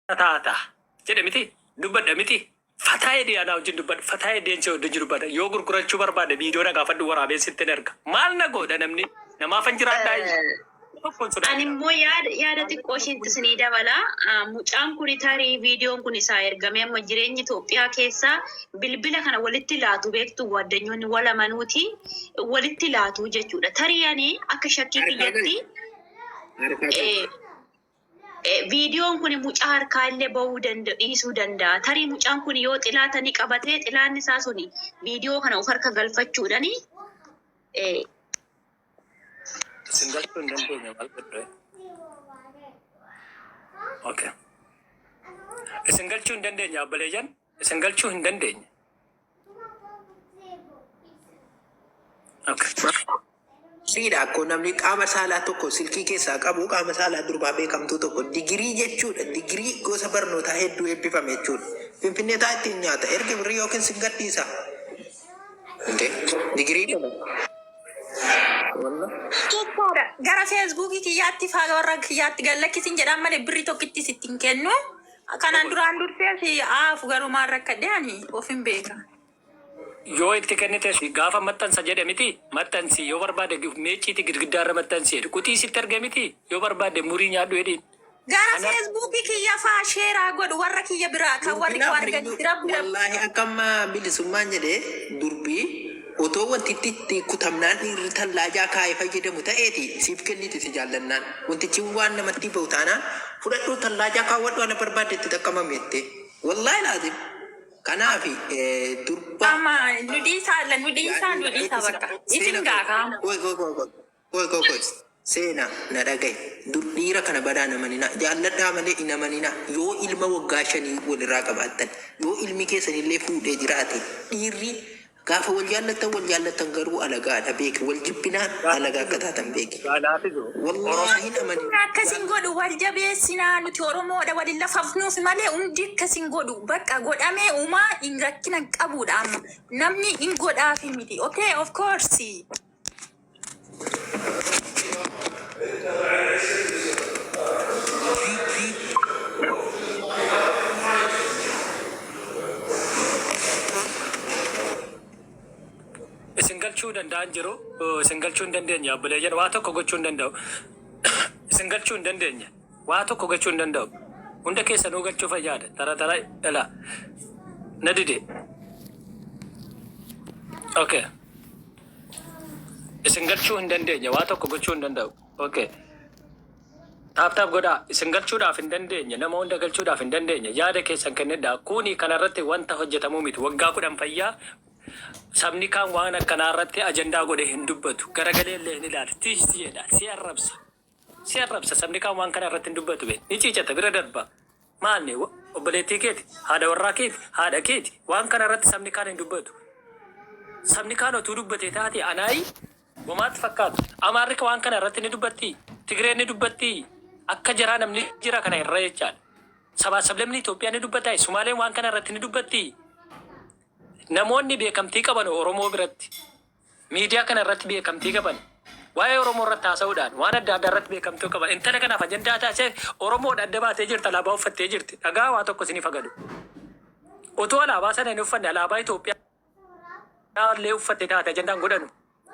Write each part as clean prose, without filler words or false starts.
Taata jedhe miti dubbadha miti fataa jedhii anaa wajjin dubbadhu fataa jedheen si wajjin dubbadha yoo gurgurachuu barbaade viidiyoo na gaafadhu waraabeen sittin erga maal na godha namni namaafan jiraadhaa tokkoon Ani sodaadha. immoo yaada yaada xiqqoo isheetti isinii dabala. Ah, Mucaan kun tarii viidiyoon kun isaa ergamee amma jireenya Itoophiyaa keessaa bilbila kana walitti laatu beektu waaddanyoonni wal amanuuti walitti laatu jechuudha. Tarii ani akka shakkii Harkaa gali. kiyyatti Harkaa gali. eh, Viidiyoon kun mucaa harkaa illee ba'uu danda dhiisuu danda'a. Tarii mucaan kun yoo xilaata ni qabatee xilaanni isaa suni viidiyoo kana of harka galfachuudhani Isin galchuu hin dandeenye maal godhe? Okay. Isin galchuu hin dandeenye abbaleeyyan isin galchuu hin dandeenye. Okay. Siidha akkoo namni qaama saalaa tokko silkii keessaa qabu qaama saalaa durbaa beekamtuu tokko digirii jechuudha. Digirii gosa barnootaa hedduu eebbifame jechuudha. Finfinnee taa ittiin nyaata. Ergi birrii yookiin sin gadhiisa. Inte digirii qaba. Wallah. Jechaadha. Gara feesbuukii kiyyaatti faa warra kiyyaatti gad lakkisin jedhaan malee birrii tokkittis itti hin kennu. Kanaan duraan dursee fi aafu garuu maal rakkadhe ani of hin beeka. Yoo itti kennites gaafa maxxansa jedhe miti maxxansi yoo barbaade meecciiti girgiddaa irra maxxansi jedhi quxii sitti erge miti yoo barbaade murii nyaadhu jedhiin. Gara Kana feesbuukii kiyya faa sheeraa godhu warra kiyya biraa kan warri Durbi koo na argani bira bira. wallaahi akka amma bilisummaan jedhe durbi otoo wanti itti itti kutamnaan dhiirri tallaajaa kaa'ee fayyadamu ta'eeti siif kenniti si jaallannaan wantichi waan namatti bahu taanaan fudhadhuu tallaajaa kaawwadhu ala barbaadde itti xaqqamami jettee wallaahi laazim Kanaafi durba Amma nu dhiisaa alla nu dhiisaa nu dhiisaa bakka. Isin seena gaa kaama. qoy qoy qoy qoy qoy qoy qoy seena na dhagahi dur dhiira kana badaa hin amaninaa jaalladhaa malee hin amaninaa yoo ilma waggaa shanii walirraa qabaattan yoo ilmi keessanillee fuudhee jiraate dhiirri Gaafa wal jaallattan wal jaallattan garuu alagaadha beeki wal jibbinaan alagaa akka taatan beeki. Wallaahi hin amanin. Akkas hin godhu wal jabeessinaa nuti Oromoodha wal hin lafafnuuf malee hundi akkas hin godhu bakka godhamee uumaa hin rakkina hin qabuudha amma namni hin godhaafi miti okay of course. Isin galchuu danda'an jiru. Isin galchuu hin dandeenye obboleeyyan waa tokko gochuu hin danda'u. Isin galchuu hin dandeenye waa tokko gochuu hin danda'u. Hunda keessanuu galchuu fayyaada. Tara tara dhala. Na dide. Okay. Isin galchuu hin dandeenye waa tokko gochuu hin danda'u. Okay. Taap taap godhaa. Isin galchuudhaaf hin dandeenye. Nama hunda galchuudhaaf hin dandeenye. Yaada keessan kennedhaa. Kuni kanarratti wanta hojjetamuu miti. Waggaa 10 fayyaa sabni kaan waan akkanaa irratti ajandaa godhee hin dubbatu. Garagalee illee hin ilaalu. Tish si jedha. Si arrabsa. Si arrabsa. Sabni kaan waan kana irratti hin dubbatu be. Ni ciicata bira darba. Maalni obboleettii keeti, haadha warraa keeti, haadha keeti. Waan kana irratti sabni kaan hin dubbatu. Sabni kaan otuu dubbatee taate anaayi womaatti fakkaatu. Amaarri waan kana irratti ni dubbattii? Tigreen ni dubbattii? Akka jaraa namni jira kana irra jechaadha. Sabaa sablamni Itoophiyaa ni dubbataa? Sumaaleen waan kana irratti ni dubbattii? Namoonni beekamtii qaban Oromoo biratti Miidiyaa kana irratti beekamtii qaban, waa'ee Oromoo irratti haasa'uudhaan waan adda addaa irratti beekamtuu qaban. Intala kanaaf ajandaa taasisee Oromoodha adda baatee jirti, alaabaa uffattee jirti. Dhagaa waa tokko isiniif haa galu. Utuu alaabaa sana hin uffanne alaabaa Itoophiyaa illee uffatte taate ajandaan godhanu.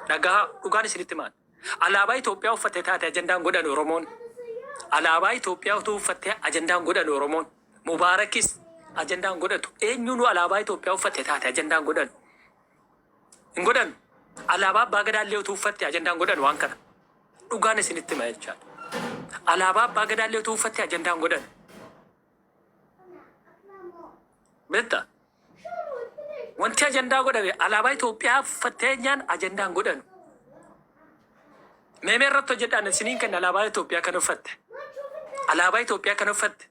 Dhagaa dhugaan isinitti himaan. Alaabaa Itoophiyaa uffatte taate ajandaan godhanu Oromoon. Alaabaa Itoophiyaa utuu uffattee ajandaan godhanu Oromoon. Mubaarakis ajandaan godhatu. Eenyuunuu alaabaa Itoophiyaa uffatte taate ajandaan godhanu. Hin godhanu. Alaabaa Abbaa Gadaa illee utuu uffatte ajandaa hin godhanu waan kana. Dhugaan isinitti hima jechaadha. Alaabaa Abbaa Gadaa illee utuu uffatte ajandaa hin godhanu. Beektaa? Wanti ajandaa godhame alaabaa Itoophiyaa uffattee jennaan ajandaa hin godhanu. Meemee irratti hojjedhaan isiniin kenna alaabaa Itoophiyaa kan uffatte. Alaabaa Itoophiyaa kan uffatte.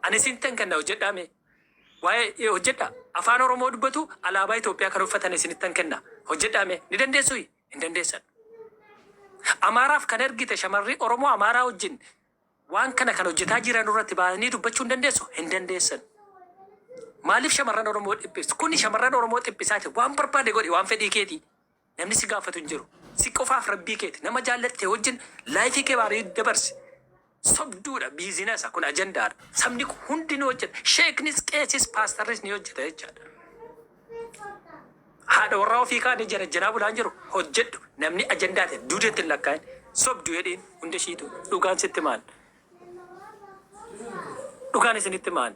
Ani isinittan kenna hojjedhaa mee. Waa'ee hojjedhaa. Afaan Oromoo dubbatu alaabaa Itoophiyaa kan uffatan isinittan kenna. Hojjedhaa mee. Ni dandeessuyi? Hin dandeessan. Amaaraaf kan ergite shamarri Oromoo Amaaraa wajjin waan kana kan hojjetaa jiran irratti baasanii dubbachuu hin dandeessu? Hin dandeessan. Maaliif shamarran Oromoo dhiphistu? Kuni shamarran Oromoo dhiphisaati. Waan barbaade godhi waan fedhii keetii. Namni si gaafatu hin jiru. Si qofaaf rabbii keeti. Nama jaallatte wajjin laayifii kee baarii dabarsi. Sobduudha business kun ajandaadha. Sabni kun hundi ni hojjeta. Sheeknis, qeesis, paastarris ni hojjeta jechaadha. Haadha warraa ofii kaanii jara bulaan jiru hojjedhu namni ajandaa ta'e duudetti hin lakkaa'in. Sobdu jedhiin hunda ishiitu dhugaan sitti maal? Dhugaan isinitti maal?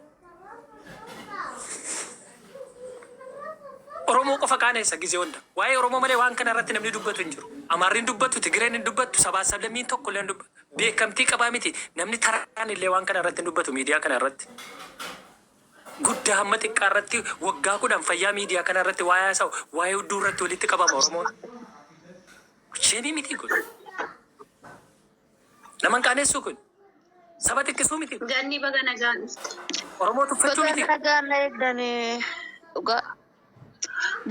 Oromoo qofa qaaneessa gizee hunda. Waa'ee Oromoo malee waan kana irratti namni dubbatu hin jiru. Amaarri hin dubbatu, Tigireen hin dubbattu, sabaa sablammiin tokko illee hin dubbatu. Beekamtii qabaa miti. Namni taraan illee waan kana irratti hin dubbatu miidiyaa kana irratti. Guddaa hamma xiqqaa irratti waggaa 10 fayyaa miidiyaa kana irratti waa'ee haasa'u, waa'ee hudduu irratti walitti qabama Oromoon. Shame miti kun. Nama hin qaaneessuu kun. Saba xiqqisuu miti. Ganni baga nagaan dhufte. Oromoo tuffachuu Baga miti. nagaan na eegdanii dhugaa.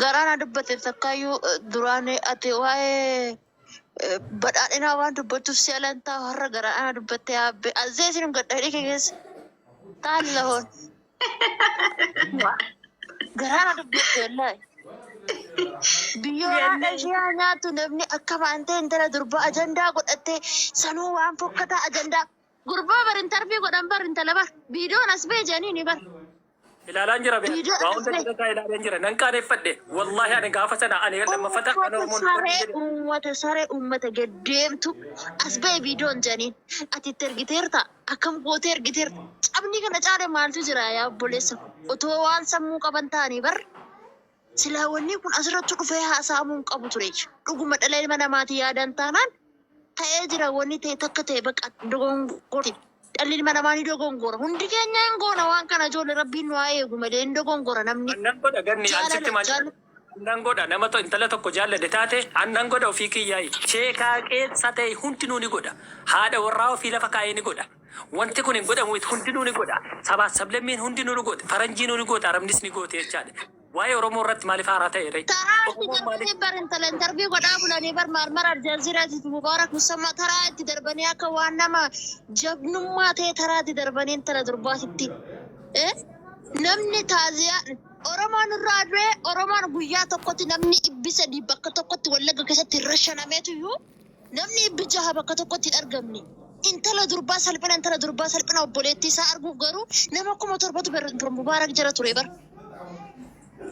Garaa na dubbate takkaayyuu duraan ati waa'ee badhaadhinaa waan dubbattuuf si alantaa har'a garaa na dubbatte yaabbe azee isin gadha hidhii kee keessa taali lahoon garaa na dubbatte wallaahi. Biyyoo haadha ishee haa nyaattu namni akka maantee intala durbaa ajandaa godhattee sanuu waan fokkataa ajandaa gurbaa bar intarvii godhan bar intala bar viidiyoon as ba'e jedhanii bar Ilaalaan jira beeku. viidiyoo Waa as hunda ba'e. jala isaa ilaalaan jira. Nan qaaneffadhe. Wallaahi ani gaafa sana ani lammaffata afaan Uummata Oromoon saree dubbadhu jedhe. uummata saree uummata gaddeemtu as ba'e viidiyoon jedhaniin ati itti ergiteerta akkam gootee ergiteerta cabni kana caale maaltu jira yaa obboleessa koo otoo waan sammuu qaban ta'anii bar silaa wanni kun asirratti dhufee haasa'amuu hin qabu ture. Dhuguma dhala ilma namaati yaadan taanaan ta'ee jira wanni ta'e takka ta'e bakka dogongorti. Dhalli ilma namaa ni dogongora. Hundi keenya hin goona waan kana ijoollee rabbiin nu haa eegu malee hin dogongora namni. Annan godha ganni an sitti Jaalala maal jaalala. annan godha nama intala tokko jaalladhe taate annan godha ofii kiyyaayi. Sheekaa qeessa ta'e hundinuu ni godha. Haadha warraa ofii lafa kaa'ee ni godha. Wanti kun hin godhamu miti hundinuu ni godha. Sabaaf sablammiin hundinuu ni gooti. Faranjiinuu ni goota Arabnis ni gooti jechaadha. Waa'ee Oromoo irratti maaliif haaraa ta'e ree? Taraa itti Oromoon maaliif darbanii bar intala intarvii godhaa bulanii bar maarmar aljazeeraatiif Mubaarak Musammaa taraa itti darbanii akka waan nama jabnummaa ta'e taraa itti darbanii intala durbaatitti. Eh? Namni taaziyaa Oromoon irraa du'e Oromoon guyyaa tokkotti namni 300 bakka tokkotti Wallagga keessatti rashanameetu iyyuu namni 600 bakka tokkotti hin argamne. Intala durbaa salphina intala durbaa salphina obboleettii isaa arguuf garuu nama 7,000tu Mubaarak jala ture bar.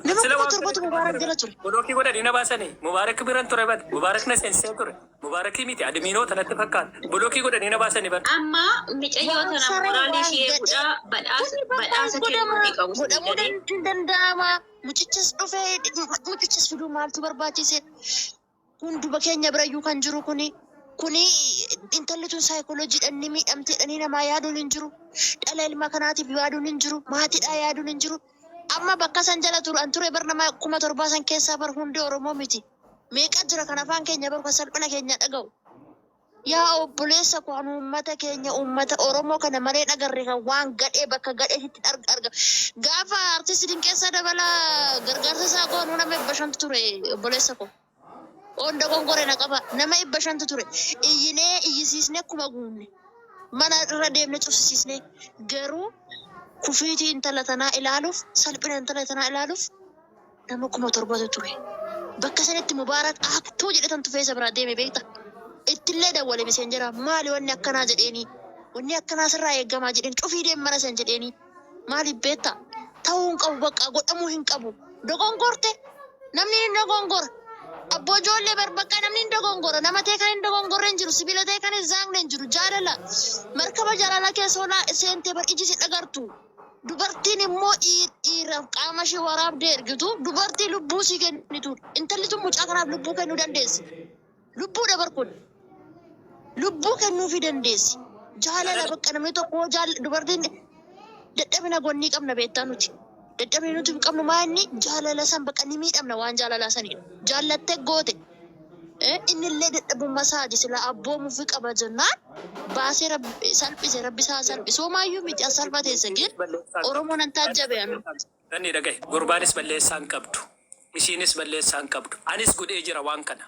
Nama Sila kuma waan torbatu kana Mubaarak jala ture. Block godhanii na baasanii. Mubaarak biran ture bar. Mubaarak na seensisee ture. Mubaarakii miti adminoota natti fakkaata. Block godhanii na baasanii bar. Amma micayyoo Waan tana saree moraalii waan ishee gadhee. eeguudha badhaasa Kuni bakka badhaasa godhama. kennuufii qabu sii Godhamuu galee. hin danda'ama. Mucichas dhufee mucichas fiduu maaltu barbaachise? Hunduma keenya birayyuu kan jiru kuni kuni intalli tun saayikolojiidhaan ni miidhamte jedhanii namaa yaaduun hin jiru. Dhala ilma kanaatiif yaaduun hin jiru. Maatiidhaa yaaduun hin jiru. Amma bakka san jala ture an ture bar nama 7,000 san keessaa bar hundi Oromoo miti. Meeqa jira kan afaan keenya baru kan salphina keenya dhaga'u. Yaa obboleessa koo an uummata keenya uummata Oromoo kana malee hin agarre kan waan gadhee bakka gadheetitti arga arga. Gaafa artisti Dinqeessaa Dabalaa gargaarsa isaa goonuu nama 500tu ture obboleessa koo. Oon dogongore na qaba nama 500tu ture. Iyyinee iyyisiisnee akkuma guunne mana irra deemne cufsisiisne garuu kufiitii intala tanaa ilaaluuf salphina intala tanaa ilaaluuf nama 7,000tu ture. Bakka sanitti Mubaarak aaktuu jedhe tan tufee isa biraa deeme beekta. Ittillee dawwale meseenjera maali wanni akkanaa jedheeni. Wanni akkanaa sirraa eegamaa jedheen cufii deem mana san jedheeni. Maaliif beekta? Ta'uu hin qabu bakka godhamuu hin qabu. Dogongorte namni ni dogongora. Abboo ijoollee bar bakka namni hin dogongora. Nama ta'e kan hin dogongorre hin jiru. Sibiila ta'e kan hin zaangne hin jiru. Jaalala markaba jaalala keessa olaa seentee bar iji si dhagartu. Dubartiin immoo dhiiraaf qaama ishee waraabdee ergitu dubartii lubbuu sii kennitudha. Intalli tun mucaa kanaaf lubbuu kennuu dandeessi. Lubbuudha bar kun. Lubbuu kennuufii dandeessi. Jaalala bakka namni tokko yoo jaal dubartiin dadhabina gonnii qabna beektaa nuti. Dadhabni nuti qabnu maa inni jaalala san bakka ni miidhamna waan jaalalaa saniidha. Jaallattee goote. Innillee dadhabummaa isaati silaa abboomuufi qaba jennaan baasee rabbi salphise rabbi isaa salphisu homaayyuu miti as salphateessa Isiinis gin balleessaa hin qabdu. Oromoon an taajjabe anu. Ganni dhagahi. Gurbaanis balleessaa hin qabdu. Isiinis balleessaa hin qabdu. Anis godhee jira waan kana.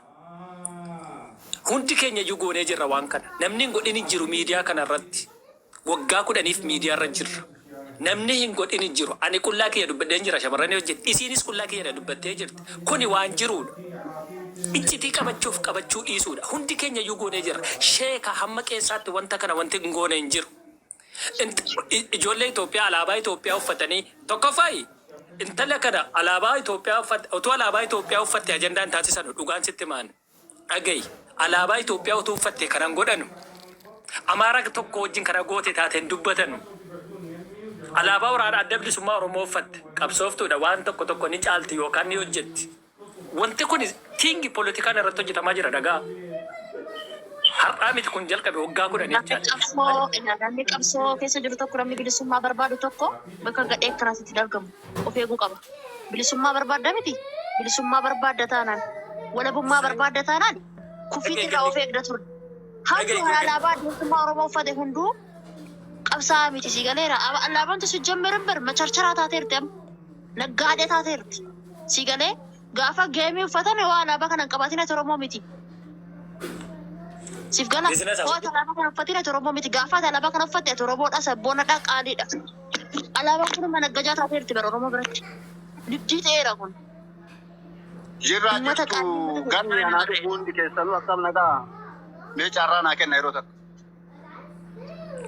Hundi keenya iyyuu goonee jirra waan kana. Namni hin godhin hin jiru miidiyaa kana irratti. Waggaa 10f miidiyaa irra jirra. Namni hin godhin hin jiru. Ani qullaa kiyya dubbadheen jira shamarranii wajjin. Isiinis qullaa kiyya dubbattee jirti. Kuni waan jiruudha. Iccitii qabachuuf qabachuu dhiisuudha. Hundi keenya iyyuu goonee jirra. Sheeka hamma qeessaatti wanta kana wanti hin goone hin jiru. Ijoollee Itoophiyaa alaabaa Itoophiyaa uffatanii tokkoffaayi intala kana alaabaa Itoophiyaa uffatte utuu alaabaa Itoophiyaa uffatte ajandaa hin taasisanu dhugaan sitti maan dhagayi alaabaa Itoophiyaa utuu uffatte kanan godhanu Amaara tokko wajjin kana goote taate hin dubbatanu. Alaabaa waraana adda bilisummaa Oromoo uffatte qabsooftuudha waan tokko tokko ni caalti yookaan ni hojjetti. Wanti kun tingi poolitikaan irratti hojjetamaa jira dhagaa. Har'aa miti kun jalqabe waggaa 10 Namni jechaadha. qabsoo namni qabsoo keessa jiru tokko namni bilisummaa barbaadu tokko bakka gadhee akkanaatti hin argamu. Of eeguu qaba. Bilisummaa barbaadda miti? Bilisummaa barbaadda taanaan, walabummaa barbaadda taanaan kufiitii irraa of eegda ture. Hamtu kan alaabaa Adda Bilisummaa Oromoo uffate hunduu qabsaa'aa miti si galeera. Alaabaan tun sijjammerin bar macharcharaa taateerti amma. Naggaadee taateerti. Si galee gaafa geemii uffatame waa alaabaa kana hin qabaatin ati Oromoo miti. Siif gala. Business Hoo ati alaabaa kana uffatin ati Oromoo miti. Gaafa ati alaabaa kana uffatte ati Oromoodha, sabboonadha, qaaliidha. Alaabaan kun managgajaa taateerti bara Oromoo biratti. Nibdii ta'eera kun. Jirraa Uummata jirtu qaalii uummata ganni anaa dhufu hundi keessanuu akkam nagaa mee carraa naa kenna yeroo takka.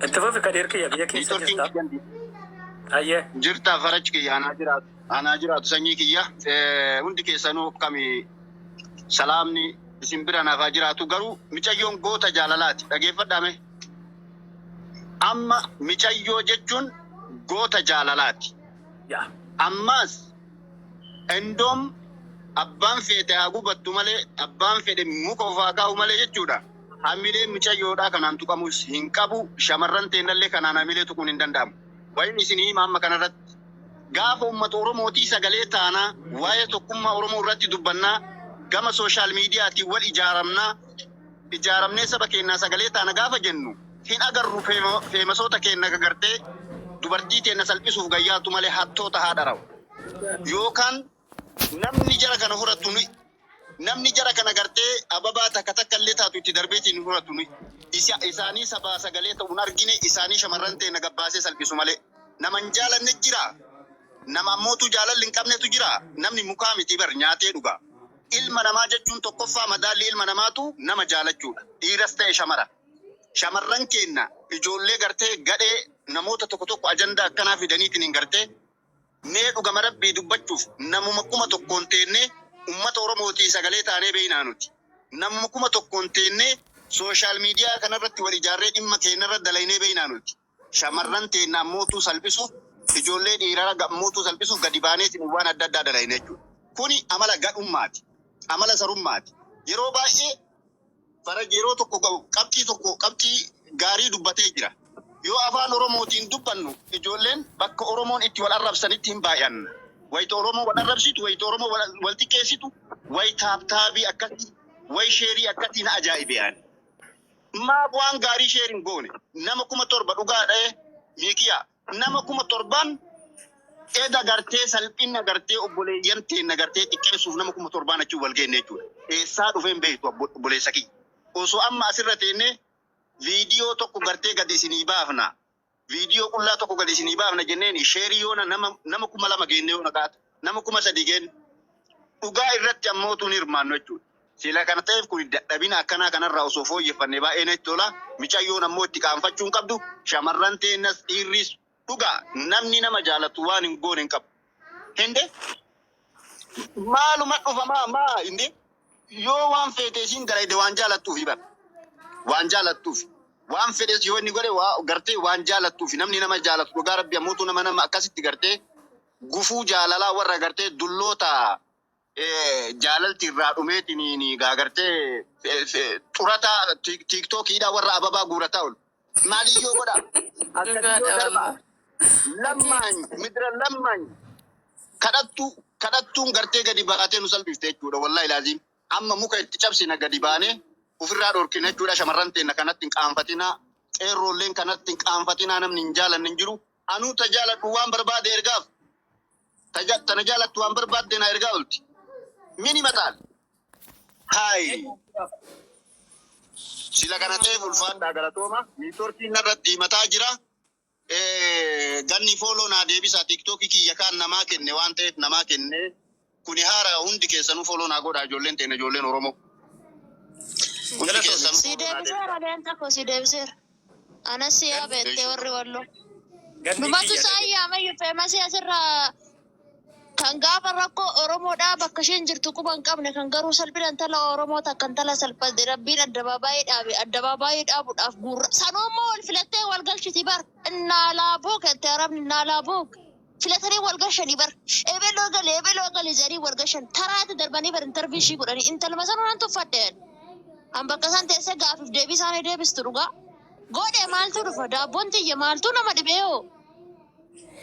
Itti fufi Kadiir kiyya biyya keessa Niitworkiin jirta. kiyyan Hayyee. jirta farach kiyya anaa jiraatu anaa jiraatu sanyii kiyya hundi keessanuu akkami salaamni isin bira naaf haa jiraatu garuu micayyoon goota jaalalaati dhageeffadhaa mee amma micayyoo jechuun goota jaalalaati Yaa. ammaas Endoom abbaan feete haa gubattu malee abbaan fedhe muka of haa kaa'u malee jechuudha. Hamileen micayyoodhaa kanaan tuqamus hin qabu. Shamarran teennallee kanaan hamilee tuquun hin danda'amu. Wayin isin hima amma kanarratti. Gaafa uummata Oromootii sagalee taanaa waa'ee tokkummaa Oromoo irratti dubbannaa gama sooshaal miidiyaatiin wal ijaaramnaa ijaaramnee saba keennaa sagalee taana gaafa jennu hin agarru feemasoota keenna gagartee dubartii teenna salphisuuf gayyaatu malee hattoota haadharaw. Yookaan namni jara kana horatu nuyi. Namni jara kana gartee ababaa takka takka illee taatu itti darbeetiin hin horatu nuyi. Isa, isaanii sabaa sagalee ta'u hin argine, isaanii shamarran teenna gabbaasee salphisu malee. Nama hin jaalanne jira. Nama ammootuu jaalalli hin qabnetu jira. Namni mukaa miti bar nyaatee dhuga. Ilma namaa jechuun tokkoffaa madaalli ilma namaatu nama jaalachuudha. Dhiiras ta'e shamara. Shamarran keenna ijoollee gartee gadhee namoota tokko tokko ajandaa akkanaa fidaniitiin hin gartee Mee dhugama rabbii dubbachuuf namuma 1000n teennee ummata oromootii sagalee taanee beeynaa nuti. Namuma 1000n teennee social media kanarratti wal ijaarree dhimma keennarra dalaynee beeynaa nuti. Shamarran teenna ammootuu salphisuuf ijoollee dhiirara ammootuu salphisuuf gadi baaneetiin waan adda addaa dalayna jechuudha. Kuni amala gadhummaati. Amala sarummaati. Yeroo baay'ee Faraj yeroo tokko ga'u qabxii tokko qabxii gaarii dubbatee jira. Yoo afaan Oromootiin dubbannu ijoolleen bakka Oromoon itti wal arrabsanitti hin baay'anna. Wayita Oromoo wal arrabsitu, wayita Oromoo wal wal xiqqeessitu, way taaptaabii akkasii, way sheerii akkasii na ajaa'ibe ani. Maaf waan gaarii sheer hin goone? Nama 7000 dhugaa dha'e miikiyaa. Nama 7000n eda gartee salphinna gartee obboleeyyan teenna gartee xiqqeessuuf nama 7000n achi wal geenne jechuudha. Eessaa dhufee hin beektu obboleessa kiyya. Osoo amma asirra teennee viidiyoo tokko gartee gadi isinii baafna. Viidiyoo qullaa tokko gadi isinii baafna jenneeni sheerii yoona nama 2000 geenne yoona kaata. Nama 3000 geenne. Dhugaa irratti ammootuu hin hirmaannu jechuudha. Sila kana ta'eef kuni dadhabina akkanaa kanarraa osoo fooyyeffanne baay'ee natti tola. Micayyoon ammoo itti qaanfachuu hin qabdu. Shamarran teennas dhiirris dhugaa namni nama jaalatu waan hin goone hin qabu. Hinde maaluma dhufa maa maa inde yoo waan feete isiin dalayde waan jaalattuufi bar. Waan jaalattuufi. Waan fedhes yoo inni godhe waa gartee waan jaalattuufi namni nama jaalatu dhugaa rabbi ammootu nama nama akkasitti gartee gufuu jaalalaa warra gartee dulloota jaalalti irraa dhumeetiniin gaa gartee xurataa tiiktookiidhaa warra ababaa guurataa oolu. Maaliyyoo godha? Akkasiyyoo Dhugaadha darba. wallah. Lammaany midira lammaany kadhattuu kadhattuun gartee gadi baatee nu salphifte jechuudha wallahi laaziim. Amma muka itti cabsina gadi baanee ofirraa dhorkina jechuudha shamarran teenna kanatti hin qaanfatinaa qeerroolleen kanatti hin qaanfatinaa namni hin jaalanne hin jiru. Anuu ta jaaladhu waan barbaade ergaaf. Ta tana jaalattu waan barbaadde na ergaa olti. Mini maxaal. Hayi. Sila kana ta'eef ulfaadhaa galatooma. Niitworkiin narra diimataa jira. Ganni fooloo naa deebisa. Tiiktookii kiyya kaan namaa kenne waan ta'eef namaa kenne. Kuni haara, hundi keessanuu follow naa godhaa, ijoolleen teenya, ijoolleen Oromoo. Hundi Galatoomii. keessanuu Si follow naa deebisaa. deebiseera, leenca koo, si deebiseera. Anas si yaabeette warri walloo. Ganni Numatu kiyya isaan dhage. yaamayyuu feemasii asirraa kan gaafa rakkoo Oromoodhaa bakka isheen jirtu quba hin qabne, kan garuu salphina intala Oromoo takka intala salphate Rabbiin addabaabaayii dhaabe addabaabaayii dhaabuudhaaf guurra. Sanuu immoo wal filattee wal galchiti bar. Innaa laaboo kette arabni innaa laaboo. Filatanii wal gashanii bar. Ebeloo gale, ebeloo gale jedhanii wal gashan. Taraatti darbanii bar interview ishii godhanii intaluma sanuu nan tuffadhe. An bakka isaan teessee gaafiif deebii isaanii deebistu dhugaa. Godhe maaltu dhufa? Daabboon tiyya maaltu nama dhibee hoo?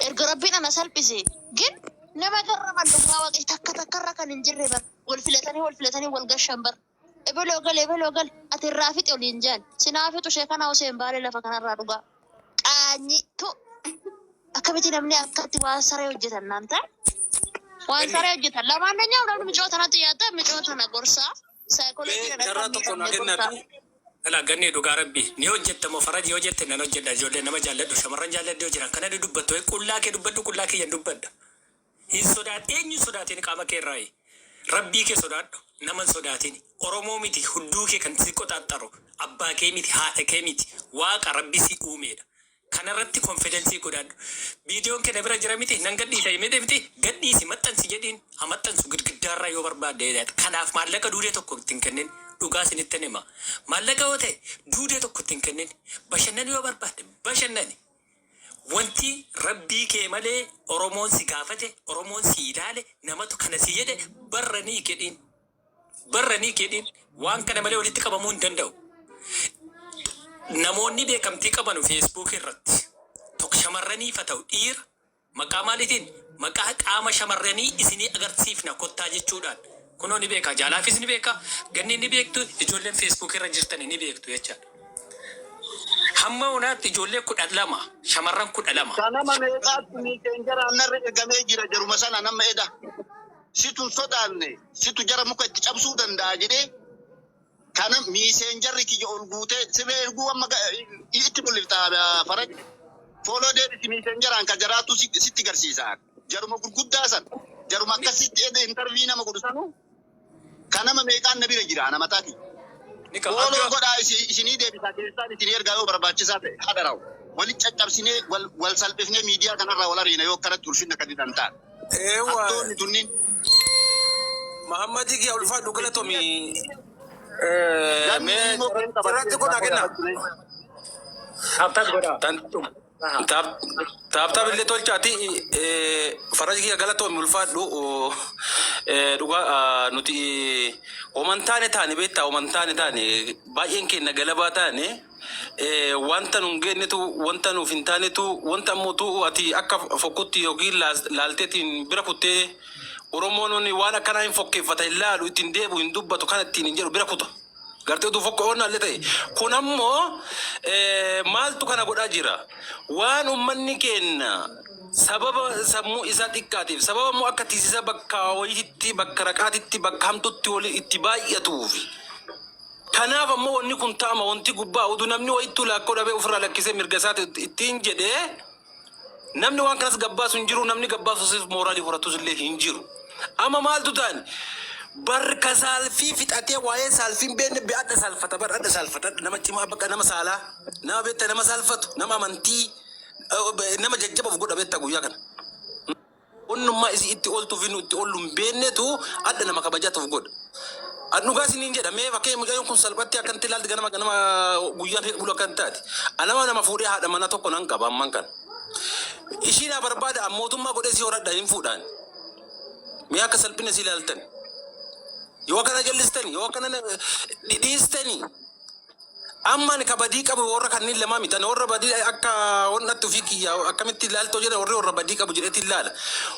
Erga Rabbiin ana salphise. Gin nama garraman dhugaa waaqi takka takkarra kan hin jirre bar. Wal filatanii, wal filatanii wal gashan bar. Ebeloo gale, ebeloo gale, ati irraa fixi oliin jaan. Sinaa fixu ishee kana Huseen Baalee lafa kanarraa dhugaa. Qaanyi tu akkamitti namni akkatti waan saree hojjetan naan ta'a. Waan Ganni. saree hojjetan lamaan na nyaa'u namni micoo tanatti yaadda, micoo tana gorsaa. Saayikooloojii Mee kana carraa akka tokko naa miidhamne gorsaa. kennaatu. Alaa ganni, dhugaa Rabbi ni hojjetta moo farajii hojjette? Nan hojjedha. Ijoollee nama jaalladhu, shamarran jaalladhu yoo jiran kana ni dubbattu. Qullaa kee dubbadhu, qullaa kiyyan dubbadha. Hin sodaat, eenyu sodaatin? Qaama kee irraayi Rabbii kee sodaadhu, nama hin sodaatin. Oromoo miti hudduu kee kan si qoxaaxxaru, abbaa kee miti, haadha kee miti, Waaqa Rabbi si uumeedha. Kanarratti confidence godhadhu. Viidiyoon kee na bira jira miti? Nan gadhiisa himete miti? Gadhiisi, maxxansi jedhiin, ha maxxansu girgiddaarraa yoo barbaadde. Kanaaf maallaqa duudee tokko ittiin kennin. Dhugaa isinittin hima, maallaqa yoo ta'e duudee tokko ittiin kennin. Bashannanuu yoo barbaadde bashannani. Wanti Rabbii kee malee Oromoon si gaafate, Oromoon si ilaale, namatu kana si jedhe barranii kedhiin, barranii kedhiin. Waan kana malee walitti qabamuu hin danda'u. Namoonni beekamtii qabanu Facebook irratti tokko shamarraniif haa ta'u dhiira, maqaa maaliitiin, maqaa qaama shamarranii isinii agarsiifna kottaa jechuudhaan, kunoo ni beeka, jaalaafis ni beeka, ganni ni beektu, ijoolleen Facebook irra jirtani ni beektu jechaadha. Hamma onaatti ijoollee 12, shamarran 12. Ka nama meeqaatti messengeraan narra ergamee jira jaruma sana nama eda. Situ hin sodaanne, situ jara muka itti cabsuu danda'a jedhee kana messengerri kiyya ol guutee sirree erguu amma itti mul'ifta faraj. Follow deebisi, messengeraan ka jaraatu sitti garsiisa. Jaruma gurguddaa san, jaruma akkasitti eda interview nama godhu sanu ka nama meeqaan na bira jira ana mataa kiyya. Ni qaba. Follow Abdoo. godhaa, isinii deebisaa, keessaan isinii ergaa yoo barbaachisaa ta'e hadaraw. Walitti caccabsinee wal salphifnee miidiyaa kanarraa wal ariina yoo akkanatti ulfinna kan hidhan taate. Eewwa. Hattoonni tunniin. Mahammadi kiyya, ulfaadhu, galatomi. Ganni Mee immoo kan carraa xiqqoo naa kenna. Tap tap godhaa. Tap tap illee tolchaati. Faraji kiyya, galatoomi, ulfaadhu. Dhugaa nuti homan taane taane beektaa, homan taane taane, baay'een keenya galabaa taane, wanta nun geennetu, wanta nuuf hin taanetu, wanta ammoo ati akka fokkutti yookiin laalteetiin bira kuttee. Oromoon waan akkanaa hin fokkeeffata, hin laalu, ittiin deebi'u, hin dubbatu, kana ittiin hin jedhu, bira kuta. Gartee utuu fokko oonnaallee ta'e. Kun ammoo maaltu kana godhaa jira? Waan uummanni keenya sababa sammuu isaa xiqqaatiif, sababa immoo akka tiisisa bakka wayiitti, bakka raqaatitti, bakka hamtutti wali itti baay'atuuf. Kanaaf ammoo wanni kun ta'ama. Wanti gubbaa utuu namni wayittuu laakkoo dhabee ofirraa lakkisee mirga isaati ittiin jedhee, namni waan kanas gabbaasu hin jiru, namni gabbaasus mooraalii horatus illee hin jiru. Amma maaltu ta'an? Barka saalfii fixatee waa'ee saalfii hin beekne adda saalfata, bar adda saalfata, nama cimaa, bakka nama saalaa, nama beekta, nama saalfatu, nama amantii, nama jajjaba of godha beekta guyyaa kana. Onnummaa isii itti ooltuu fi nu itti oollu hin beeknetu adda nama kabajaatu of godha. An dhugaa isiniin jedha, mee fakkeenya mucayyoon kun salphatti akkanatti ilaalti, ganama ganama guyyaan bulu akkan taati. Anama nama fuudhee haadha manaa tokko nan qaba amman kana. Ishii naa barbaada, mootummaa godhee si horadha, hin fuudhaan. Mee akka salphina isii ilaaltan. Yoo akkana jallistani, yoo akkana dhiistani. Amma ani ka badii qabu warra kanneen lamaa miti. Ani warra badii akka wannatti ofii kiyya akkamitti ilaaltoo jedhan, warri warra badii qabu jedhetti ilaala.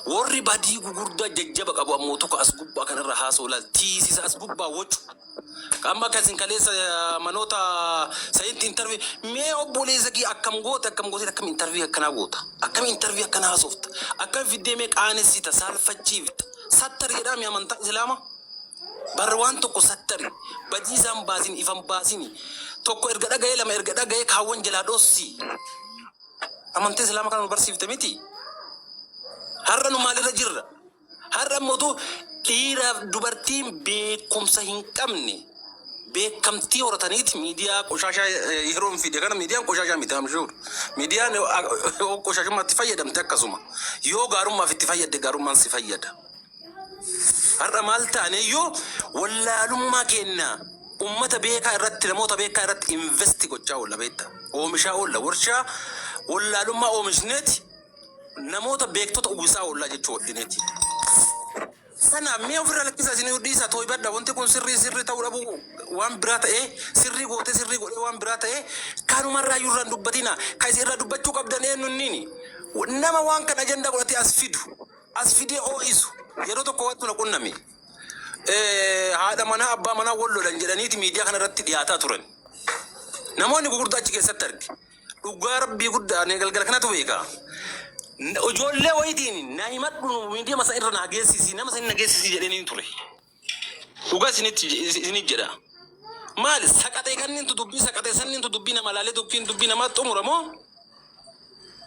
Warri badii gugurdaa jajjaba qabu ammoo tokko as gubbaa kanarra haasa'u ilaal. Tiisisa as gubbaa wacu. Amma akka isin kaleessa manoota sayitti interview, mee obboleessa kee akkam goote, akkam goote, akkam interview akkanaa goota, akkam interview akkanaa haasofta, akkam fiddee mee qaanessita, saalfachiifta? Sattari jedhaami amantaa Islaamaa. Barra waan tokko sattari, badii isaan baasin, ifan baasini. Tokko erga dhaga'ee, lama erga dhaga'ee, kaawwan jalaa dhossi. Amantii Islaamaa kana nu barsiifte miti. Har'a nu maalirra jirra? Har'a immoo Dhiiraaf dubartiin beekumsa hin qabne beekamtii horataniiti miidiyaa qoshaashaa yeroo hin fide kana miidiyaan qoshaashaa miti, I'm sure. Miidiyaan qoshaashummaatti fayyadamte akkasuma. Yoo gaarummaaf itti fayyadde, gaarummaan si fayyada. Har'a maal taane iyyuu wallaalummaa keenya ummata beekaa irratti, namoota beekaa irratti invest gochaa oolla, beekta. Oomishaa oolla, warshaa wallaalummaa oomishneeti namoota beektota uwwisaa oollaa jechuu hodhineeti. Kanaaf mi'a ofirraa lakkisaa, isin dhiisaa, too'ibadha. Wanti kun sirrii sirrii ta'uu dhabu waan biraa ta'ee, sirrii gootee sirrii godhee waan biraa ta'ee, kanumarraa iyyuu irraan dubbatina. Kan isin irraa dubbachuu qabdan eenyu inni nama waan kan ajandaa godhatee as fidu, as fidee oo'isu. Yeroo tokko wantu na qunname. Haadha manaa abbaa manaa wal lolan jedhaniiti miidiyaa kana irratti dhiyaataa turan. Namoonni gurguddaa achi keessatti arge. Dhugaa rabbii guddaa ani galgala kanatu beeka. Ijoollee wayitiin na himadhu, miidiyaa masa irra naa geessisi, nama san na geessisi jedhanii ture. Dhugaa isinitti isinit jedha. Maali saqaxee kannintu dubbii saqaxee sannintu dubbii nama laalee dubbiin dubbii namaa xumura moo?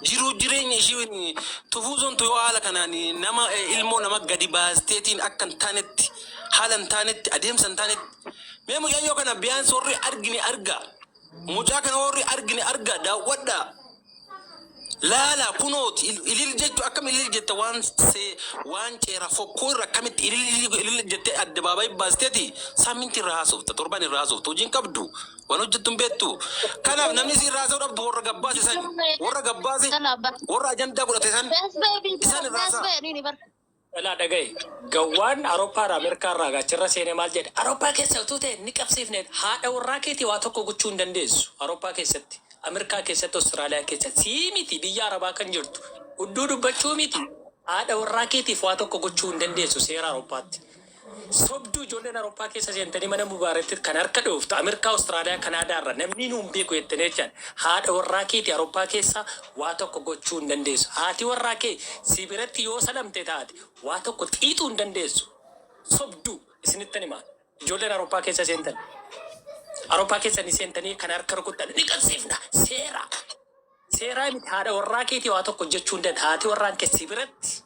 Jiruu jireenya ishii tufuuzoontu yoo haala kanaan nama ilmoo nama gadi baasteetiin akka hin taanetti, haala hin taanetti, adeemsa hin taanetti. Mee mucayyoo kana biyaan warri argine argaa. Mucaa kana warri argine argaa, daawwadhaa. Laala kunooti, ilil jechu akkam ilil jette, waan see waan ceera fokkuu irra akkamitti ilil ilil jettee addabaabaayii baasteeti saaminti irra haasofta, torban irra haasofta, hojiin qabdu, waan hojjettu hin beektu. Kanaaf namni si irraa haasa'uu dhabdu warra gabbaase san, warra gabbaase, warra ajandaa godhate san isaan irraa haasa'a. Dhalaa dhagaye. Gawwaan Awurooppaa irraa Ameerikaa irraa gaachirra seenee maal jedhe? Awurooppaa keessa utuu ta'e ni qabsiifne. Haadha warraa keetii waa tokko gochuu hin dandeessu. Awurooppaa keessatti, Ameerikaa keessatti, Awustiraaliyaa keessatti. Sii miti, biyya Arabaa kan jirtu. Hudduu dubbachuu miti. Haadha warraa keetiif waa tokko gochuu hin dandeessu seera Awurooppaatti. Sobduu, ijoolleen Awurooppaa keessa seentanii mana Mubaaretti kan harka dhooftu, Ameerikaa, Awustiraaliyaa, Kanaadaa irra namni nuun beeku jettanii jechaan haadha warraa keetii Awurooppaa keessa waa tokko gochuu hin dandeessu. Haati warraa kee si biratti yoo salamte taate waa tokko xiixuu hin dandeessu. Sobduu, isinittan himaa. Ijoolleen Awurooppaa keessa seentan. Awurooppaa keessa ni seentanii kan harka rukuttan ni qabsiifna seera. Seeraa miti, haadha warraa keetii waa tokko hojjechuu hin dandeessu. Haati warraan kee si biratti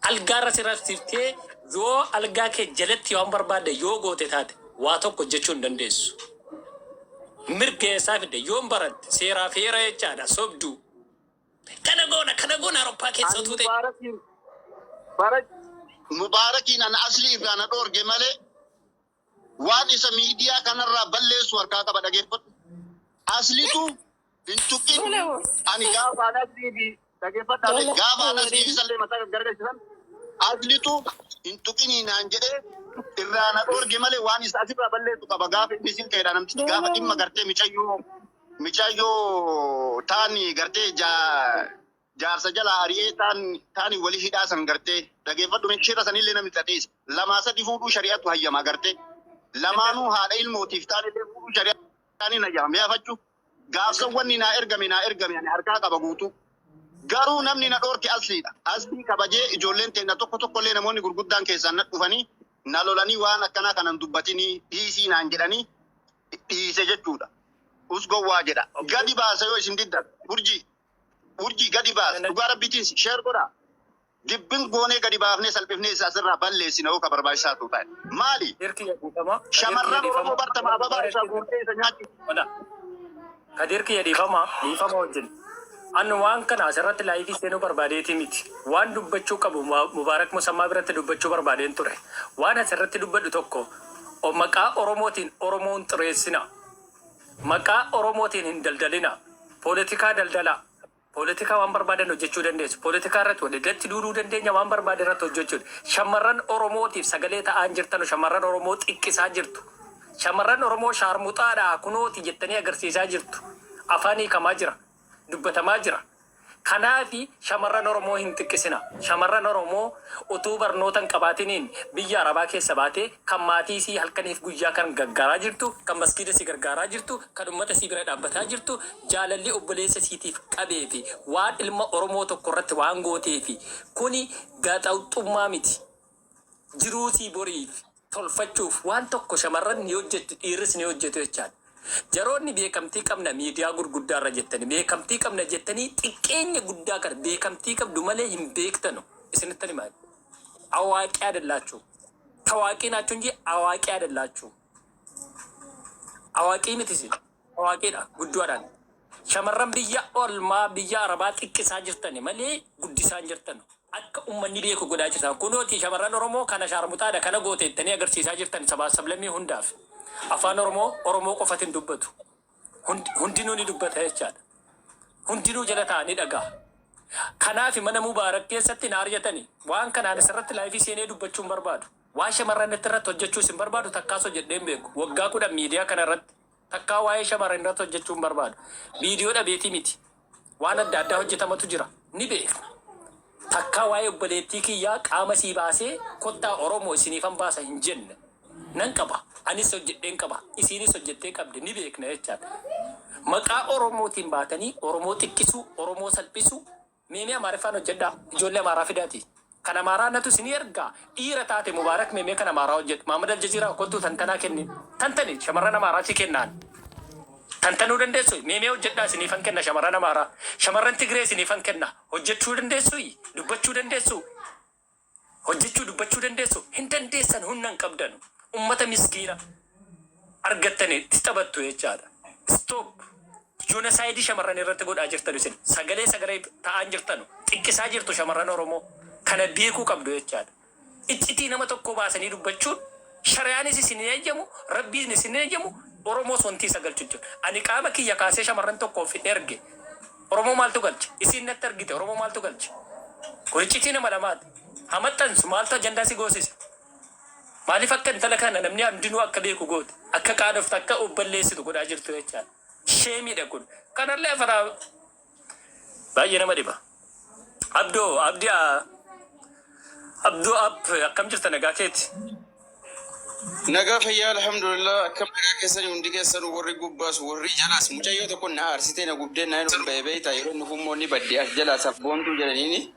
algaarra si rafsiftee yoo algaa kee jalatti waan barbaadde yoo goote taate waa tokko hojjechuu hin dandeessu. Mirga eessaa fidde yoon baratte seeraa fi heera jechaadha, sobduu. Kana goona, kana goona, Awurooppaa keessa Ani utuu ta'e. Mubaarakiin bara Mubaarakiin ana asli irraa na dhoorge malee waan isa miidiyaa kanarraa balleessu harkaa qaba, dhageeffadhu. Aslitu hin tuqin. Ani gaafa an aslii fi dhageeffadhaa ta'e gaafa an aslii fi isallee mataa gargarsiisan aslitu hin tuqinii naan jedhee irraa na dhoorge malee waan isa asirraa balleessu qaba. Gaafa inni silkeedha namtichi gaafa dhimma gartee micayyoo taani gartee jaarsa jalaa ari'ee taan taani wali hidhaa san gartee, dhageeffadhu, shira sanillee namni xaxeessa lamaa sadi fuudhuu shari'atu hayyama, gartee lamaanuu haadha ilmootiif taanillee fuudhuu shari'aan hin hayyama. Mi'aafachuu gaafsan wanni naa ergame ani harkaa qaba guutuu. Garuu namni na dhoorke asliidha. Aslii kabajee ijoolleen teenna tokko tokkollee namoonni gurguddaan keessaan na dhufanii na lolanii, waan akkanaa kanan dubbatinii dhiisii naan jedhanii dhiise jechuudha. Us gowwaa jedha. Gadi baasa yoo isin diddan. Urjii. Urjii, gadi baasa. Dhugaa rabbiitiin share godhaa. Dibbin goonee gadi baafnee salphifnee isa asirraa balleessina yoo ka barbaachisaa ta'u ta'e. Maali? Kadir kiyya, dhiifama. Kadir kiyya, Shamarran dhiifama. Oromoo bartama ababaa isaa guurtee isa nyaachisu. Wala. Kadir kiyya, dhiifama. Dhiifama wajjin. Ani waan kana asirratti live seenuu barbaadeetii miti. Waan dubbachuu qabu Mubaarak Musammaa biratti dubbachuu barbaadeen ture. Waan asirratti dubbadhu tokko, maqaa Oromootiin Oromoon xureessina. Maqaa Oromootiin hin daldalina. Poolitikaa daldalaa. Poolitikaa waan barbaadan hojjechuu dandeessu. Poolitikaa irratti walirratti duuluu dandeenya, waan barbaade irratti hojjechuudha. Shamarran Oromootiif sagalee ta'aan jirtanu shamarran Oromoo xiqqisaa jirtu. Shamarran Oromoo shaarmuxaadhaa kunooti jettanii agarsiisaa jirtu. Afaan hiikamaa jira. Dubbatamaa jira. Kanaafi shamarran Oromoo hin xiqqisina. Shamarran Oromoo utuu barnoota hin qabaatiniin biyya Arabaa keessa baatee kan maatii isii halkaniif guyyaa kan gargaaraa jirtu, kan maskiida si gargaaraa jirtu, kan ummata isii bira dhaabbataa jirtu, jaalalli obboleessa isiitiif qabee fi waan ilma Oromoo tokko irratti waan gooteefi, kuni gaxaxummaa miti. Jiruu isii boriif tolfachuuf waan tokko shamarran ni hojjettu, dhiirris ni hojjetu jechaadha. Jaroonni beekamtii qabna miidiyaa gurguddaa irra jettanii, beekamtii qabna jettanii xiqqeenya guddaa kana beekamtii qabdu malee hin beektanu. Isinittan himaa. አዋቂ አይደላችሁ። ታዋቂ ናችሁ እንጂ አዋቂ አይደላችሁ። አዋቂ miti isin awaaqiidha guddaadhaan. Shamarran biyya olmaa biyya arabaa xiqqisaa jirtan malee guddisaa hin jirtan. Akka ummanni beeku godhaa jirtan. Kunooti shamarran Oromoo kana shaarmuxaadha kana goote jettanii agarsiisaa jirtan sabaa sablammii hundaaf. Afaan Oromoo Oromoo qofatu hin dubbatu. Hundinuu ni dubbata jechaadha. Hundinuu jala taa'anii dhaga'a. Kanaaf mana Mubaarak keessatti na argatani. Waan kanaan asirratti live seenee dubbachuu hin barbaadu. Waan shamarran irratti hojjechuus hin barbaadu, takkaas hojjedhee hin beeku. Waggaa 10 miidiyaa kana irratti takkaa waa'ee shamarran irratti hojjechuu hin barbaadu. Viidiyoo dhabeetii miti. Waan adda addaa hojjetamatu jira. Ni beekna. Takkaa waa'ee obboleettii kiyyaa qaama sii baasee kottaa Oromoo isiniifan baasa hin jenne. Nan qaba. Anis hojjedheen qaba. Isiinis hojjettee qabdi. Ni beekna jechaadha. Maqaa Oromootiin baatanii Oromoo xiqqisuu, Oromoo salphisuu, meemee Amaariffaan hojjedhaa. Ijoollee Amaaraa fidaati. Kan Amaaraa natu isinii ergaa. Dhiira taate Mubaarak meemee kan Amaaraa hojjedhu. Maamad Aljaziiraa kottuu tantanaa kenni. Tantani shamarran Amaaraa si kennaan. Tantanuu dandeessu, meemee hojjedhaa, isiniifan kenna shamarran Amaaraa. Shamarran Tigree isiniifan kenna. Hojjechuu dandeessu, dubbachuu dandeessu. Hojjechuu dubbachuu dandeessu. Hin dandeessan, humna hin qabdanu. Ummata miskiina argattanii itti taphattu jechaadha. Stop. Genocide shamarran irratti godhaa jirtan isin. Sagalee sagalee ta'aan jirtanu. Xiqqisaa jirtu shamarran Oromoo. Kana beekuu qabdu jechaadha. Iccitii nama tokko baasanii dubbachuun shariyaanis isin hin eeyyamu, Rabbiin isin hin eeyyamu, Oromoos wanti isa galchu jiru. Ani qaama kiyya kaasee shamarran tokkoof hin erge. Oromoo maaltu galche? Isiin natti argite, Oromoo maaltu galche? Kun iccitii nama lamaati. Hamaxxansu maaltu ajandaa si goosise? Maaliif akka intala kana namni hundinuu akka beeku goote? Akka qaadoftu, akka obballeessitu godhaa jirtu jechaadha. Shame iidha kun. Kanallee afaraa baay'ee nama dhiba. Abdoo Abdii Abdoo App, akkam jirta, nagaa keeti? Nagaa fayyaa, alhamdulillah. Akkam nagaa keessanii hundi keessanuu, warri gubbaas warri jalaas? Mucayyoo tokko na aarsitee na gubdee na hin ba'e beektaa, yeroo nuuf immoo ni badde as jalaa sabboontuu jedhaniini.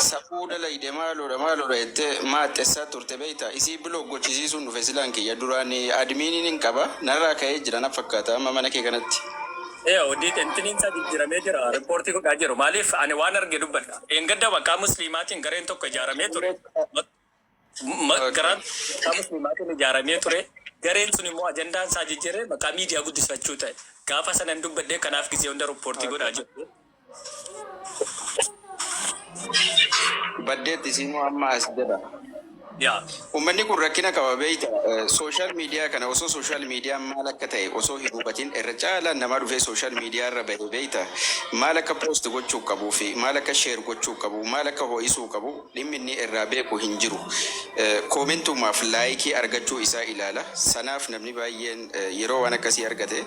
Safuu dalayde, maaloodha maaloodha jettee maaxxessaa turte beektaa. Isii block gochisiisuun dhufe silaan kiyya duraan admin iin hin qaba, narraa ka'ee jira na fakkaata amma mana kee kanatti. Ee, hojii intiniin isaa jijjiiramee jira. Report godhaa jiru. Maaliif ani waan arge dubbadha. Eengadda maqaa musliimaatiin gareen tokko ijaaramee ture. Garaan maqaa musliimaatiin ijaaramee ture. Gareen sun immoo ajandaan isaa jijjiiree maqaa miidiyaa guddifachuu ta'e. Gaafa sanan dubbadhee, kanaaf gisee hunda report godhaa jiru. Baddeetti isiinuu amma as jedha. Yaa. Uummanni kun rakkina qaba beekta. Social media kana osoo social media n maal akka ta'e osoo hin hubatin irra caalaan namaa dhufee social media irra bahe beekta. Maal akka post gochuu qabuu fi maal akka share gochuu qabu, maal akka ho'isuu qabu dhimmi inni irraa beeku hin jiru. Comment umaaf like argachuu isaa ilaala. Sanaaf namni baay'een yeroo waan akkasii argate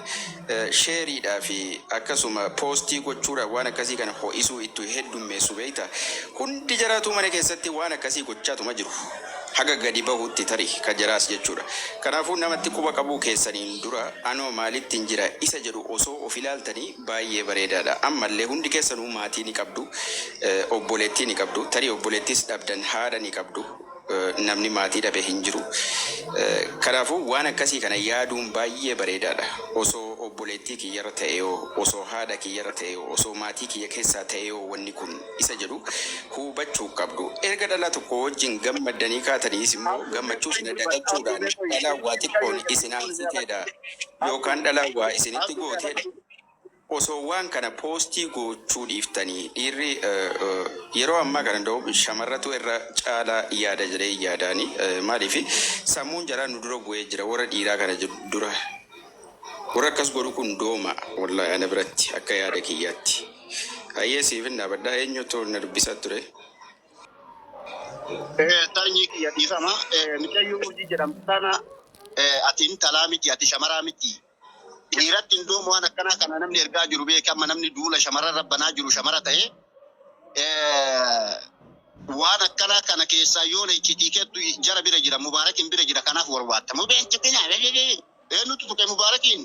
share iidhaa fi akkasuma post gochuudhaan waan akkasii kana ho'isuu itti heddummeessu beekta. Hundi jaraatu mana keessatti waan akkasii gochaatuma jiru. Haga gadi bahutti tarii ka jaraas jechuudha. Kanaafuu namatti quba qabuu keessaniin dura anoo maalittiin jira isa jedhu osoo of ilaaltanii baay'ee bareedaadha. Ammallee hundi keessanuu maatii ni qabdu, obboleettii ni qabdu, tarii obboleettis dhabdan haadha ni qabdu. Namni maatii dhabe hin jiru. Kanaafuu waan akkasii kana yaaduun baay'ee bareedaadha. Osoo obboleettii kiyyarra ta'eeyoo, osoo haadha kiyyarra ta'eeyoo, osoo maatii kiyya keessaa ta'eeyoo wanni kun isa jedhu hubachuu qabdu. Erga dhalaa tokko wajjin gammaddanii kaataniis immoo gammachuu sana dagachuudhaan dhalaa waa xiqqoon isin aarsiteedha yookaan dhalaa waa isinitti gooteedha. Osoo waan kana post gochuu dhiiftanii, dhiirri yeroo ammaa kana nda'u shamarratu irra caalaa yaada jedhee yaadaani. Maaliif sammuun jaraa nu dura bu'ee jira warra dhiiraa kana dura. Warra akkas godhu kun dooma wallahi ana biratti akka yaada kiyyaatti. Hayyee, siifin dhaabadhaa, eenyutu na dubbisaa ture? Sanyii kiyya, dhiifama. Mucayyoo Urjii jedhamtu tana, ati intalaa miti, ati shamaraa miti. Dhiiratti hin doomu waan akkanaa kana namni ergaa jiru beeki. Amma namni duula shamarran rabbanaa jiru shamara ta'e waan akkanaa kana keessaa yoona iccitii keettu jara bira jira, Mubaarakin bira jira, kanaaf warwaatta. Mubeen tuqina, eenyutu tuqe Mubaarakiin?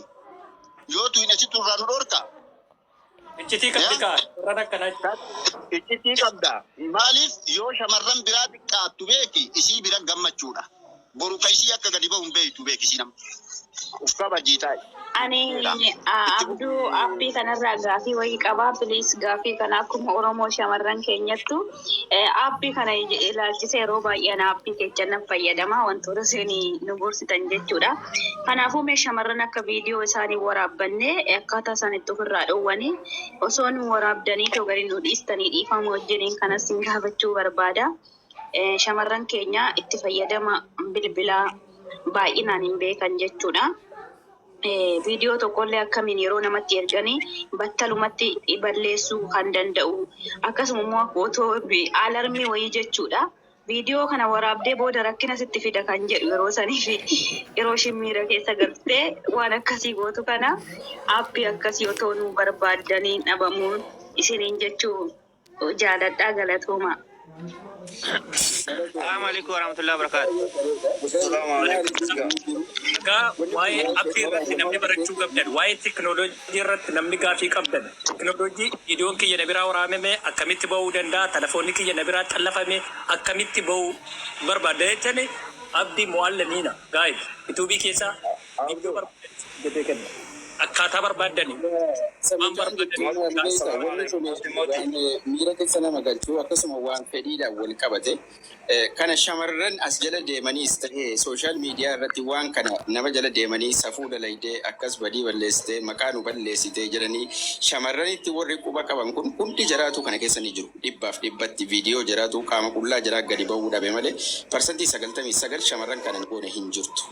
Yoo tuqne situ irraa nu dhorka. Iccitii qabdi kaa warran akkanaa. Iccitii qabda. Maaliif yoo shamarran biraa xiqqaattu beeki, isii bira gammachuudha. Boru ka isii akka gadi bahu hin beektu, beeki isii nama. Uf kabajii taa'i. Ani Abduu aappii kanarraa gaafii wayii qabaa. Please, gaafii kana akkuma Oromoo shamarran keenyattu aappii kana ilaalchise yeroo baay'ee ana aappii kecha nan fayyadama, wantoota isin nu gorsitan jechuudha. Kanaafuu mee shamarran akka viidiyoo isaanii waraabbanne akkaataa isaan itti ofirraa dhowwanii osoo nu waraabdanii too gadi nu dhiistanii, dhiifama wajjiniin kanas sin gaafachuu barbaada. Shamarran keenya itti fayyadama bilbilaa baay'inaan hin beekan jechuudha. Viidiyoo tokkollee akkamiin yeroo namatti erganii battalumatti balleessuu kan danda'u, akkasuma immoo otoo alarmii wayii jechuudha. Viidiyoo kana waraabdee booda rakkina sitti fida kan jedhu, yeroo sanii fi yeroo ishiin miira keessa galtee waan akkasii gootu kana, aappii akkasii otoo nu barbaaddanii dhabamuun isiniin jechuu jaaladhaa, galatooma. Assalamu alaikum warahmatullahi wabarakatuh. Egaa waa'ee appii irratti namni barachuu qabdan, waa'ee teknooloojii irratti namni gaafii qabdan, teknooloojii viidiyoon kiyya na biraa waraabame akkamitti ba'uu danda'a, telefoonni kiyya na biraa xallafame akkamitti ba'uu barbaadda jettani, Abdii Mo'allamiina gaa'id yuutuubii keessaa viidiyoo barbaadan jedhee kenna, akkaataa barbaaddani waan barbaaddani. Wanni kun waan miira keessa nama galchuu, akkasuma waan fedhiidhaan wal qabate kana shamarran as jala deemaniis ta'ee social media irratti waan kana nama jala deemanii safuu dalaydee, akkas badii balleessitee, maqaa nu balleessitee jedhanii shamarranitti warri quba qaban kun hundi jaraatu kana keessa ni jiru. Dhibbaaf dhibbatti viidiyoo jaraatu qaama qullaa jaraa gadi ba'uu dhabe malee 99% shamarran kana hin goone hin jirtu.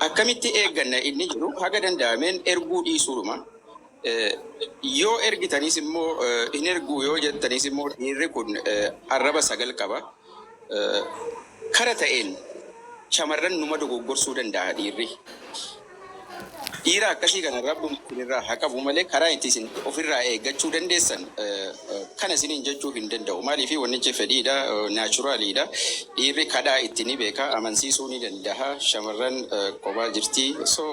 Akkamitti eegganna inni jiru, haga danda'ameen erguu dhiisuudhuma. Yoo ergitanis immoo, hin erguu yoo jettanis immoo, dhiirri kun arraba sagal qaba. Kara ta'een shamarran numa dogoggorsuu danda'a dhiirri. Dhiira akkasii kana rabbuma isinirraa haa qabu malee karaa itti isin ofirraa eeggachuu dandeessan kana isiniin jechuu hin danda'u. Maaliif, wannichi fedhiidha, naturaliidha. Dhiirri kadhaa itti ni beeka, amansiisuu ni danda'a. Shamarran kophaa jirti. So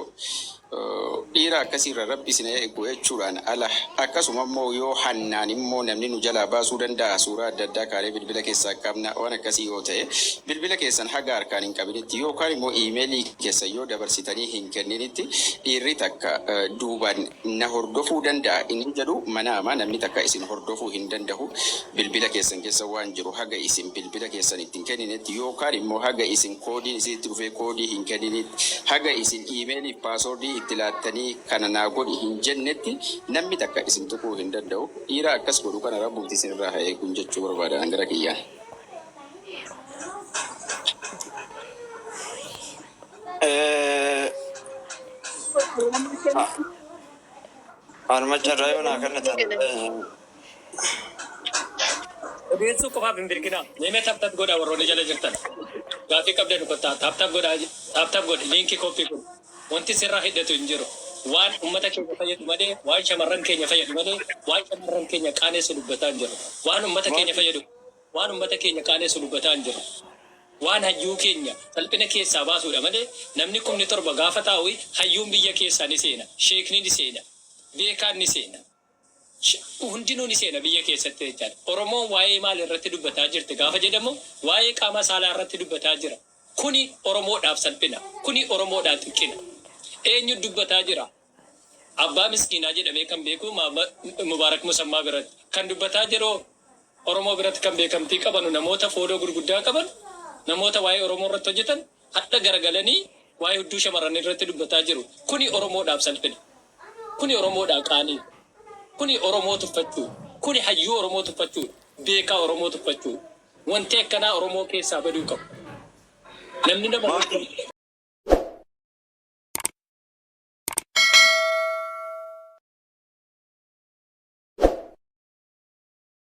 dhiira akkasiirra rabbi isin eegu jechuudhaan ala, akkasuma immoo yoo hannaan immoo namni nu jalaa baasuu danda'a, suuraa adda addaa kaanee bilbila keessaa qabna, waan akkasii yoo ta'e bilbila keessan haga harkaan hin qabinitti yookaan immoo iimeelii keessan yoo dabarsitanii hin kenninitti dhiirri takka duubaan na hordofuu danda'a inni jedhu manaama. Namni takka isin hordofuu hin danda'u. Bilbila keessan keessa waan jiru haga isin bilbila keessan ittiin kenninetti yookaan immoo haga isin koodiin isinitti dhufee koodii hin kenninitti, haga isin iimeelii fi paaswoordii itti laattanii kana naa godhi hin jennetti namni takka isin tuquu hin danda'u. Dhiira akkas godhu kana rabbumti isinirraa haa eeguun jechuu barbaadan gara kiyyaan. Anuma carraa yoo naa kennitan. Odeessuu qofaaf hin birkinaa. Meemee tap tap godhaa, warroonni jala jirtan. Gaafii qabdan kottaa tap tap godhaa, tap tap godhi, liinkii copy godhi. Wanti sirraa hidhatu hin jiru. Waan uummata keenya fayyadu malee, waan shamarran keenya fayyadu malee, waan shamarran keenya qaanessu dubbataa hin jiru. Waan uummata keenya fayyadu, waan uummata keenya qaanessu dubbataa hin jiru. Waan hayyuu keenya salphina keessaa baasuudha malee, namni 7,000 gaafa taa'u hayyuun biyya keessaa ni seena, sheekni ni seena, beekaan ni seena. Hundinuu ni seena biyya keessatti jechaadha. Oromoon waa'ee maal irratti dubbataa jirti gaafa jedhamu, waa'ee qaama saalaa irratti dubbataa jira. Kuni Oromoodhaaf salphina. Kuni Oromoodhaaf xiqqina. Eenyu dubbataa jira? Abbaa miskiinaa jedhamee kan beeku Mubaarak Musammaa biratti. Kan dubbataa jiru Oromoo biratti kan beekamtii qabanu, namoota foodoo gurguddaa qaban, namoota waa'ee Oromoo irratti hojjetan hadha garagalanii waa'ee hudduu shamarranii irratti dubbataa jiru. Kuni Oromoodhaaf salphina. Kuni Oromoodhaa qaanii. Kuni Oromoo tuffachuu. Kuni hayyuu Oromoo tuffachuu. Beekaa Oromoo tuffachuu. Wanti akkanaa Oromoo keessaa baduu qabu. Namni nama